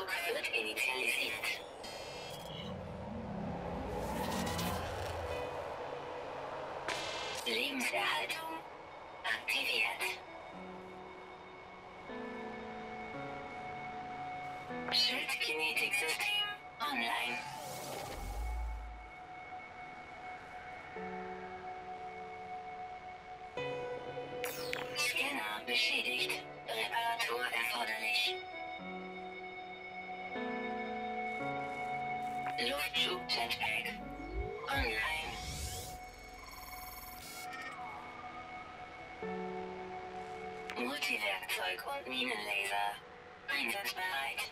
Flug wird initialisiert. Lebenserhaltung aktiviert. Schildkinetiksystem online. Scanner beschädigt. Reparatur erforderlich. Luftschub-Jetpack online. Multiwerkzeug und Minenlaser einsatzbereit.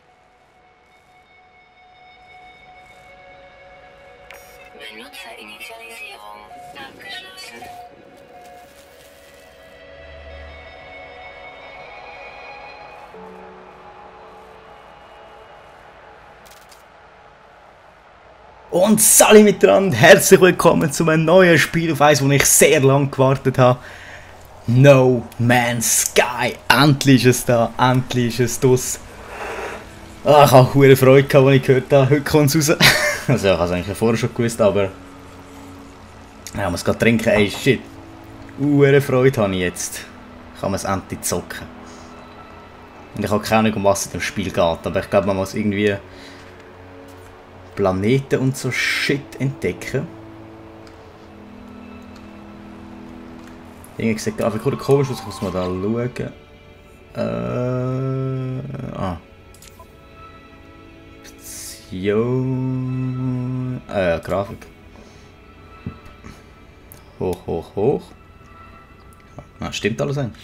Benutzerinitialisierung abgeschlossen. Und Sali miteinander, herzlich willkommen zu einem neuen Spiel auf eins, wo ich sehr lange gewartet habe. No Man's Sky. Endlich ist es da, endlich ist es das. Ah, ich habe hohe Freude gehabt, als ich gehört habe, heute kommt es raus. Also ich habe es eigentlich vorher schon gewusst, aber... Ja, man muss gerade trinken, ey shit. Hohe Freude habe ich jetzt. Ich kann es endlich zocken. Und ich habe keine Ahnung, um was es in dem Spiel geht, aber ich glaube, man muss irgendwie... Planeten und so Shit entdecken. Irgendwie gesagt, einfach komisch aus, ich muss mal da schauen. Option. Grafik. Hoch, hoch, hoch. Ah, stimmt alles ein.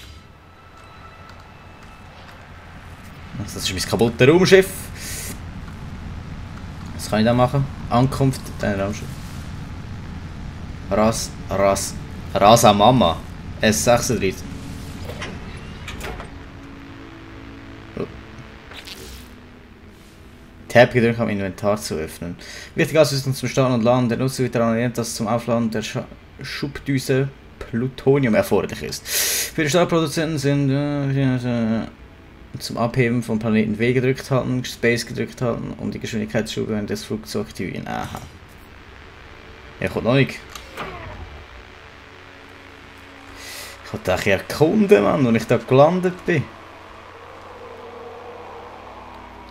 Das ist mein kaputtes Raumschiff. Was kann ich da machen? Ankunft, dein Raumschiff. Rasa Mama. S36. Oh. Tab gedrückt, um Inventar zu öffnen. Wichtige Ausrüstung zum Starten und Laden. Der Nutzer wird daran erinnert, dass zum Aufladen der Schubdüse Plutonium erforderlich ist. Für die Startproduzenten sind zum Abheben vom Planeten W gedrückt halten, Space gedrückt halten, um die Geschwindigkeitsschube des Flugs zu aktivieren. Aha. Ja, kommt noch nicht. Ich wollte dich erkunden, Mann, als ich da gelandet bin.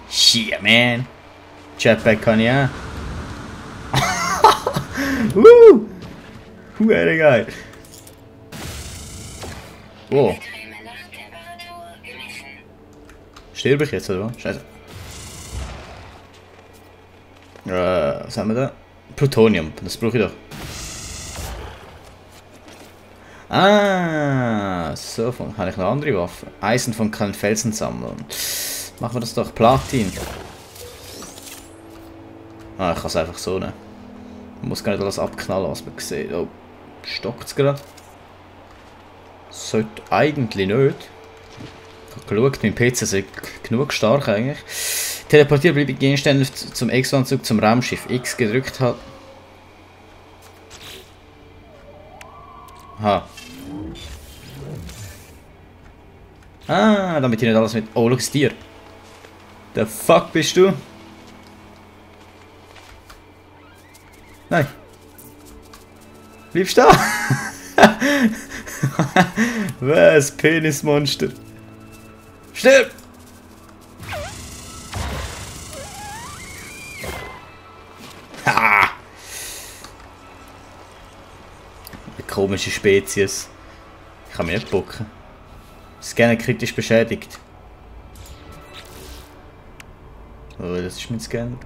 Shit, man. Jetpack kann ich auch. Huere geil. Wow. Sterbe ich jetzt, oder was? Scheiße. Was haben wir da? Plutonium, das brauche ich doch. Ah, so, habe ich noch andere Waffen. Eisen von kleinen Felsen sammeln. Machen wir das doch. Platin. Ah, ich kann es einfach so nehmen. Man muss gar nicht alles abknallen, was man sieht. Oh, stockt es gerade? Sollte eigentlich nicht. Ich habe geschaut, mein PC ist genug stark eigentlich. Teleportiert bleibe Gegenstände zum Exo-Anzug zum Raumschiff. X gedrückt hat. Aha. Ah, damit ich nicht alles mit... Oh, schau das Tier. The fuck bist du? Nein. Bleibst du da? Was? Penismonster. Stirb! Ha! Eine komische Spezies. Ich kann mich nicht bocken. Scanner kritisch beschädigt. Oh, das ist mein Scanner.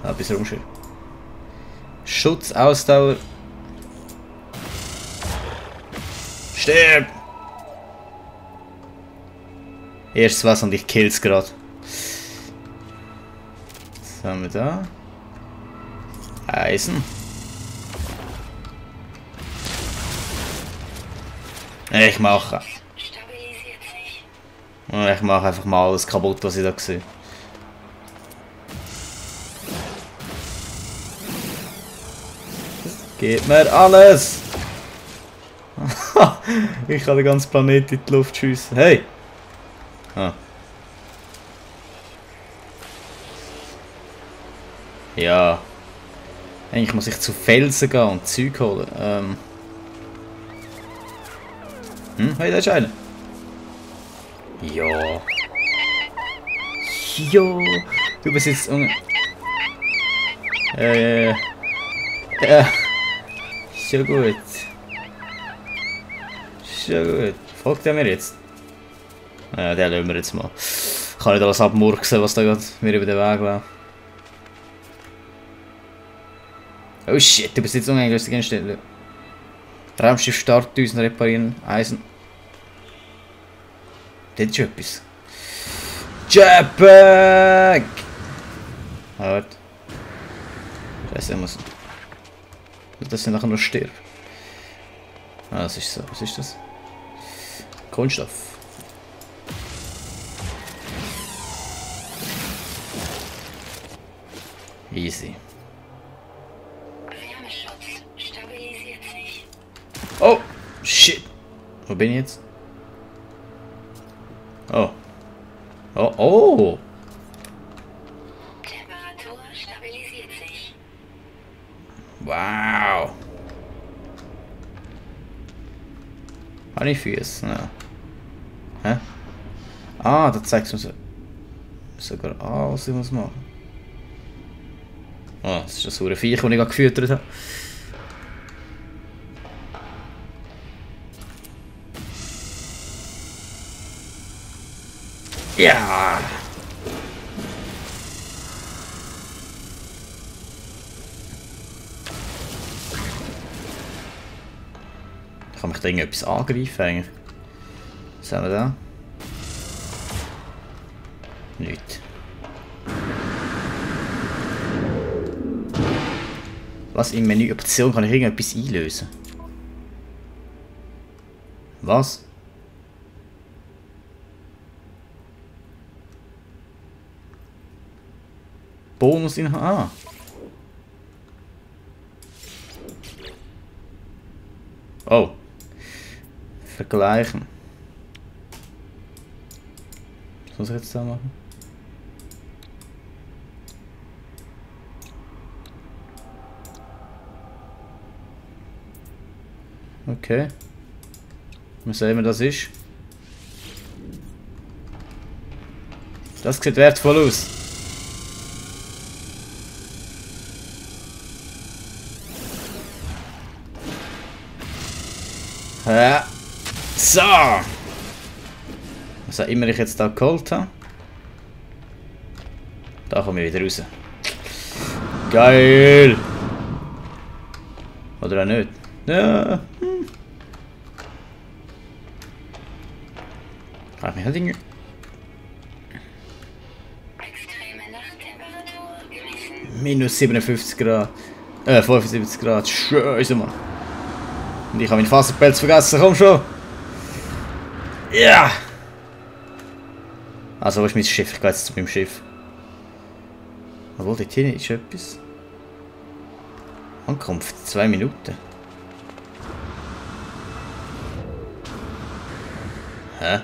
Ah, bis Raumschiff. Schutz, Ausdauer. Stirb! Erstes was und ich kill's gerade. Was haben wir da? Eisen. Ich mache. Ich mache einfach mal alles kaputt, was ich da sehe. Gib mir alles! Ich kann den ganzen Planeten in die Luft schiessen. Hey! Ah. Ja. Eigentlich muss ich zu Felsen gehen und Zeug holen. Hey, da ist einer. Ja. Jo. Du bist jetzt... Ja. Schon gut. Schon gut. Folgt er mir jetzt? Ja, den lassen wir jetzt mal. Ich kann nicht alles abmurksen, was da gerade mir über den Weg läuft. Oh shit, du bist jetzt uneingelöst Gegenstände. Raumschiff Startdüsen reparieren. Eisen. Das ist etwas. Jetpack! Ah, warte. Scheiße, muss. Dass er nachher noch stirbt. Ah, das ist so. Was ist das? Kohlenstoff. Easy. Wärmeschutz stabilisiert sich. Oh! Shit! Wo bin ich jetzt? Oh. Oh, oh! Temperatur stabilisiert sich. Wow! Habe ich Füße? Ja. Hä? Ah, da zeigt es mir sogar an, was ich muss machen. Oh, das ist das saure Viech, das ich gerade gefüttert habe. Ja! Kann mich da irgendetwas angreifen eigentlich? Was haben wir da? Nichts. Was im Menü Option kann ich irgendetwas einlösen? Was? Bonus in Ah. Oh. Vergleichen. Was muss ich jetzt da machen? Okay. Mal sehen, wie das ist. Das sieht wertvoll aus. Ja. So. Was auch immer ich jetzt da geholt habe. Da komme ich wieder raus. Geil. Oder auch nicht. Ja. Frag mich halt irgendwie. Extreme Nachttemperatur gemessen. Minus 57 Grad. 75 Grad. Scheiße, Mann. Und ich habe meinen Faserpelz vergessen. Komm schon. Ja. Yeah. Also, wo ist mein Schiff? Ich gehe jetzt zu meinem Schiff. Obwohl, dort hinten ist etwas. Ankunft, 2 Minuten. Hä?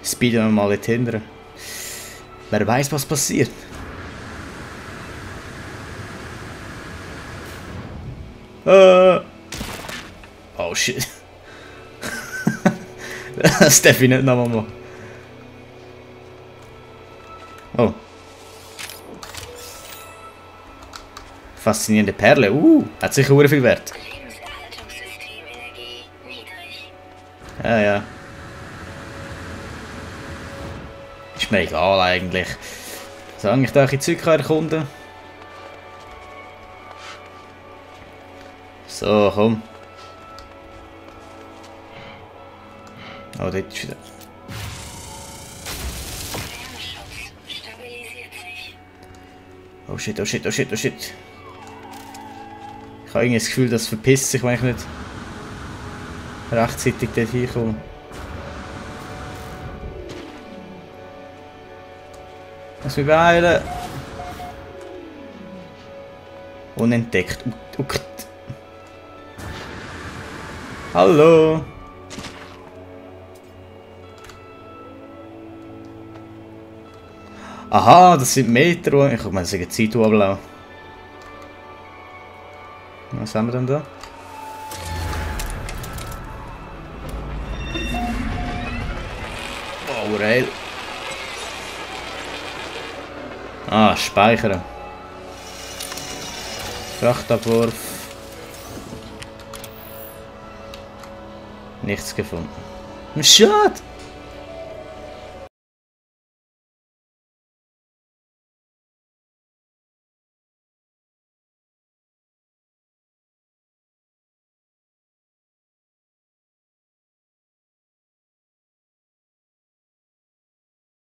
Speeden wir mal dort hinten. Wer weiß, was passiert. Oh shit. Das darf ich nicht nochmal machen. Oh. Faszinierende Perle. Hat sicher sehr viel Wert. Lebenserhaltungssystem Energie niedrig. Ja, ja. Ist mir egal eigentlich. Solange ich da ein Zeug erkunden kann. So, komm. Oh, dort ist wieder. Wärmeschutz stabilisiert sich. Oh shit, oh shit, oh shit, oh shit. Ich habe irgendwie das Gefühl, das verpisst sich, wenn ich nicht rechtzeitig dort hinkomme. Lass mich beeilen. Unentdeckt. Hallo. Aha, das sind Meter. Ich meine, das ist eine Zeit ablaufen. Was haben wir denn da? Oh, Rail. Ah, speichern. Frachtabwurf. Nichts gefunden. Schade!